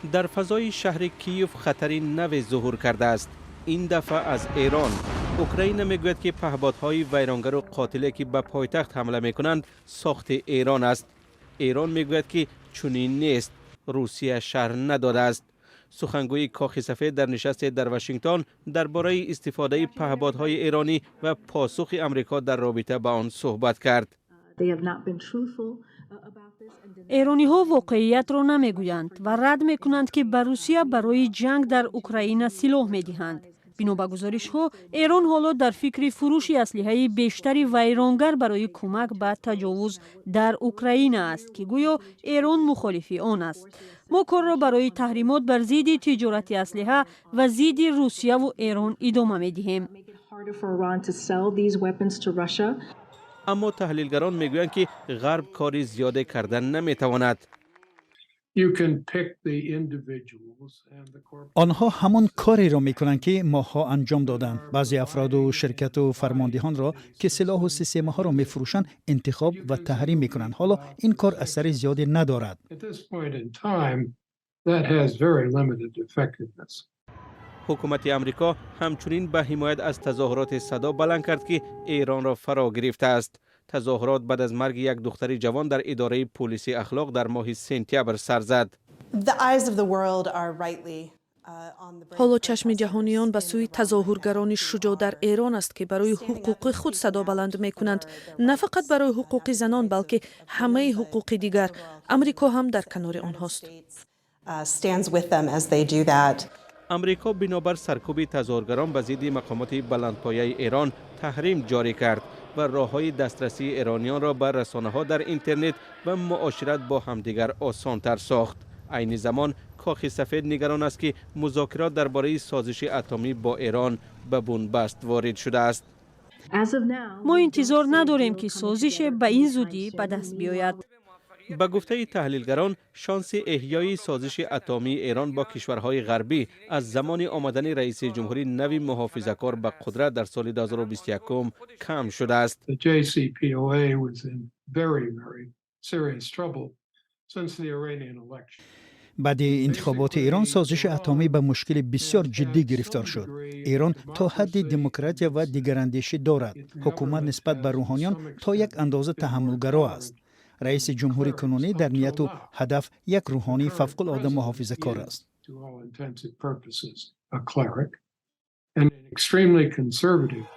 Дар фазои шаҳри Киев хатари наве зуҳур кардааст, ин дафъа аз Эрон. Украина мегӯяд, ки паҳбодҳои вайронгару қотиле, ки ба пойтахт ҳамла мекунанд, сохти Эрон аст. Эрон мегӯяд, ки чунин нест. Русия шарҳ надодааст. Сухангӯи Кохи Сафед дар нишасте дар Вашингтон дар бораи истифодаи паҳбодҳои эронӣ ва посухи Амрико дар робита ба он суҳбат кард. Эрониҳо воқеиятро намегӯянд ва рад мекунанд, ки ба Русия барои ҷанг дар Украина силоҳ медиҳанд. Бино ба гузоришҳо, Эрон ҳоло дар фикри фурӯши аслиҳаи бештари вайронгар барои кӯмак ба таҷовуз дар Украина аст, ки гӯё Эрон мухолифи он аст. Мо корро барои таҳримот бар зидди тиҷорати аслиҳа ва зидди Русияву Эрон идома медиҳем. Аммо таҳлилгарон мегӯянд, ки Ғарб кори зиёде карда наметавонад. Онҳо ҳамон кореро мекунанд, ки моҳҳо анҷом доданд. Баъзе афроду ширкату фармондиҳонро, ки силоҳу системаҳоро мефурӯшанд, интихоб ва таҳрим мекунанд. Ҳоло ин кор асари зиёде надорад. Ҳукумати Амрико ҳамчунин ба ҳимоят аз тазоҳуроте садо баланд кард, ки Эронро фаро гирифтааст. Тазоҳурот баъд аз марги як духтари ҷавон дар идораи пулиси ахлоқ дар моҳи сентябр сар зад. Ҳоло чашми ҷаҳониён ба сӯи тазоҳургарони шуҷоъ дар Эрон аст, ки барои ҳуқуқи худ садо баланд мекунанд, на фақат барои ҳуқуқи занон, балки ҳамаи ҳуқуқи дигар. Амрико ҳам дар канори онҳост. Амрико бинобар саркӯби тазоҳургарон ба зидди мақомоти баландпояи Эрон таҳрим ҷорӣ кард ва роҳҳои дастрасии эрониёнро ба расонаҳо дар интернет ва муошират бо ҳамдигар осонтар сохт. Айни замон Кохи Сафед нигарон аст, ки музокирот дар бораи созиши атомӣ бо Эрон ба бунбаст ворид шудааст. Мо интизор надорем, ки созише ба ин зудӣ ба даст биёяд. Ба гуфтаи таҳлилгарон, шонси эҳёи созиши атомии Эрон бо кишварҳои ғарбӣ аз замони омадани раиси ҷумҳури нави муҳофизакор ба қудрат дар соли 2021 кам шудааст. The JCPOA was in very, very serious trouble since the Iranian election. Баъди интихоботи Эрон созиши атомӣ ба мушкили бисёр ҷиддӣ гирифтор шуд. Эрон то ҳадди демократия ва дигарандешӣ дорад. Ҳукумат нисбат ба рӯҳониён то як андоза таҳаммулгаро аст. Раиси ҷумҳури кунунӣ дар нияту ҳадаф як рӯҳонии фавқулода муҳофизакор аст. To all intents and purposes, a cleric and an extremely conservative.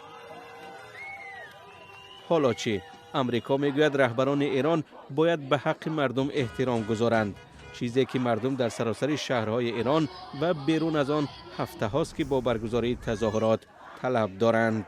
Ҳоло чӣ? Амрико мегӯяд, раҳбарони Эрон бояд ба ҳаққи мардум эҳтиром гузоранд, чизе ки мардум дар саросари шаҳрҳои Эрон ва берун аз он ҳафтаҳост, ки бо баргузории тазоҳурот талаб доранд.